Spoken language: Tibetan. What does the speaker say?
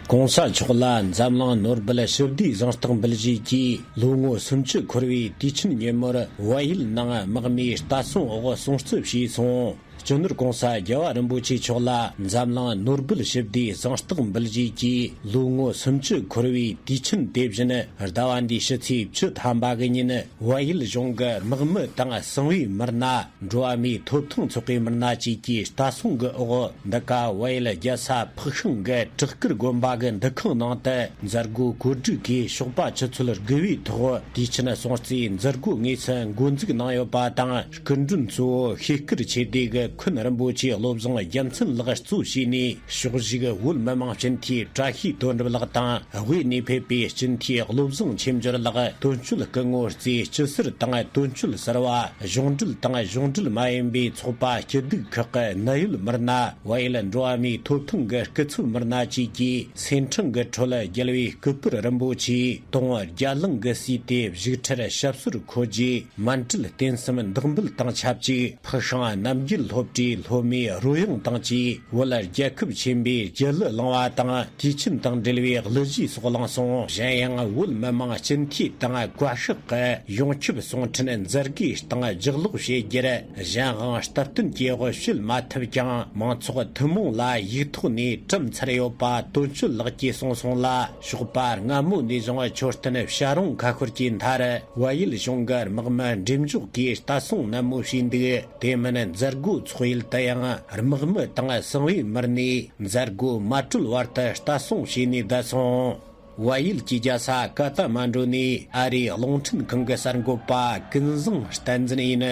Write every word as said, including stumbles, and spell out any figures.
གོང་ས་མཆོག་ལ་འཛམ་གླིང་ནོར་སྦེལ་ཞི་བདེའི་གཟེངས་རྟགས་འབུལ་རྒྱུ་གི་ལོ་ངོ་སུམ་ཅུ་འཁོར་བའི་དུས་ཆེན་ཉིན་མོར་བལ་ཡུལ་ནང་དམག་མིའི་ལྟ་སྲུང་འོག་སྲུང་བརྩི་ཞུས་སོང་། སྤྱི་ནོར་གོང་ས་རྒྱལ་བ་རིན་པོ་ཆེ་མཆོག་ལ་འཛམ་གླིང་ནོར་སྦེལ་ཞི་བདེའི་གཟེངས་རྟགས་འབུལ་རྒྱུ་གི་ལོ་ངོ་སུམ་ཅུ་འཁོར་བའི་དུས་ཆེན་དེ་བཞིན་ཟླ་བ་འདིའི་ཕྱི་ཚེས་བཅུ་ཐམ་པ་གི་ཉིན་བལ་ཡུལ་གཞུང་གི་དམག་མི་དང་གསང་བའི་མི་སྣ། འགྲོ་བ་མིའི་ཐོབ་ཐང་ཚོགས་པའི་མི་སྣ་བཅས་ཀྱི་ལྟ་སྲུང་གི་འོག་འདི་ག་བལ་ཡུལ་རྒྱལ་ས་ཕུག་ཤང་གི་བྲག་དཀར་དགོན་པ་གི་འདུ་ཁང་ནང་དུ་མཛད་སྒོ་གོ་སྒྲིག་གིས་ཞོགས་པ་ཆུ་ཚོད་དགུ་པའི་ཐོག་དུས་ཆེན་སྲུང་བརྩིའི་མཛད་སྒོ་དངོས་སུ་འགོ་འཛུགས་གནང་ཡོད་པ་དང་། སྐུ་མགྲོན་གཙོ་བོ་ཤེས་དཀར་ཆོས་སྡེ་གི་འཁོན་རིན་པོ་ཆེ་བློ་བཟང་རྒྱལ་མཚན་ལགས་གཙོ་བྱས་ནས། ཕྱོགས་བཞུགས་བོད་མི་མང་སྤྱི་འཐུས་བཀྲ་ཤིས་དོན་གྲུབ་ལགས་དང་། དབུས་ནས་ཕེབས་པའི་སྤྱི་འཐུས་བློ་བཟང་ཆོས་འབྱོར་ལགས། དོན་གཅོད་སྐུ་ངོ་རྩེ་སྐྱིད་ཟུར་དང་། དོན་གཅོད་ཟུར་པ། གཞུང་འབྲེལ་དང་གཞུང་འབྲེལ་མ་ཡིན་པའི་ཚོགས་པ་སྐྱིད་སྡུག་ཁག་གི་གནད་ཡོད་མི་སྣ། བལ་ཡུལ་འགྲོ་བ་མིའི་ཐོབ་ཐང་གི་སྐུ་ཚབ་མི་སྣ་བཅས་ཀྱིས་སེ་འཕྲེང་གི་ཁྲོད་རྒྱལ་བའི་སྐུ་པར་རིན་པོ་ཆེ་དུང་བརྒྱ་གླིང་གིས་བསུས་ཏེ་བཞུགས་ཁྲིར་ཞབས་སོར་འཁོད་རྗེས། མཎྜལ་རྟེན་གསུམ་བདག་འབུལ་དང་ཆབས་ཅིག་ཕག་ཤང་རྣམ་རྒྱལ་སློབ་གྲྭའི་སློབ་མའི་རོལ་དབྱངས་དང་བཅས་བོད་རྒྱལ་ཁབ་ཆེན་པོའི་རྒྱལ་གླུ་བླངས་པ་དང་། དུས་ཆེན་དང་འབྲེལ་བའི་གླུ་གཞས་སོགས་བླངས་སོང་། གཞན་ཡང་བོད་མི་མང་སྤྱི་འཐུས་དང་བཀའ་ཤག་གི་ཡོངས་ཁྱབ་གསུང་འཕྲིན་མཛད་སྒོའི་སྟེང་ལྗགས་ཀློག་བྱེད་རྒྱུར། གཞན་དབང་སྟབས་བསྟུན་གྱི་དབུ་བྱེད་མ་ཐུབ་ཀྱང་། མང་ཚོགས་ཐུན་མོང་ལ་ཡིག་ཐོག་ནས་བཀྲམ་ཚར་ཡོད་པ་དོན་གཅོད་ལགས་ཀྱིས་གསུངས་སོང་ལ། ཞོགས་པ་སྔ་མོ་ནས་བཟུང་མཆོད་རྟེན་བྱ་རུང་ཁ་ཤོར་གྱི་མཐར། བལ་ཡུལ་གཞུང་གི་དམག་མི་འགྲེམས་འཇོག་གིས་ལྟ་སྲུང་ནན་མོ་བྱས་འདུག་དེ་མིན་མཛད་སྒོ་འཚོགས་ཡུལ་དུ་ཡང་དམག་མི་དང་གསང་བའི་མི་སྣས་མཛད་སྒོ་མ་གྲོལ་བར་དུ་ལྟ་སྲུང་བྱས་ནས་བསྡད་སོང་། བལ་ཡུལ་གྱི་རྒྱལ་ས་ཀ་ཐ་མན་ཌུ་ནས་ཨ་རིའི་རླུང་འཕྲིན་ཁང་གི་གསར་འགོད་པ་ཀུན་བཟང་བསྟན་འཛིན་ཡིན།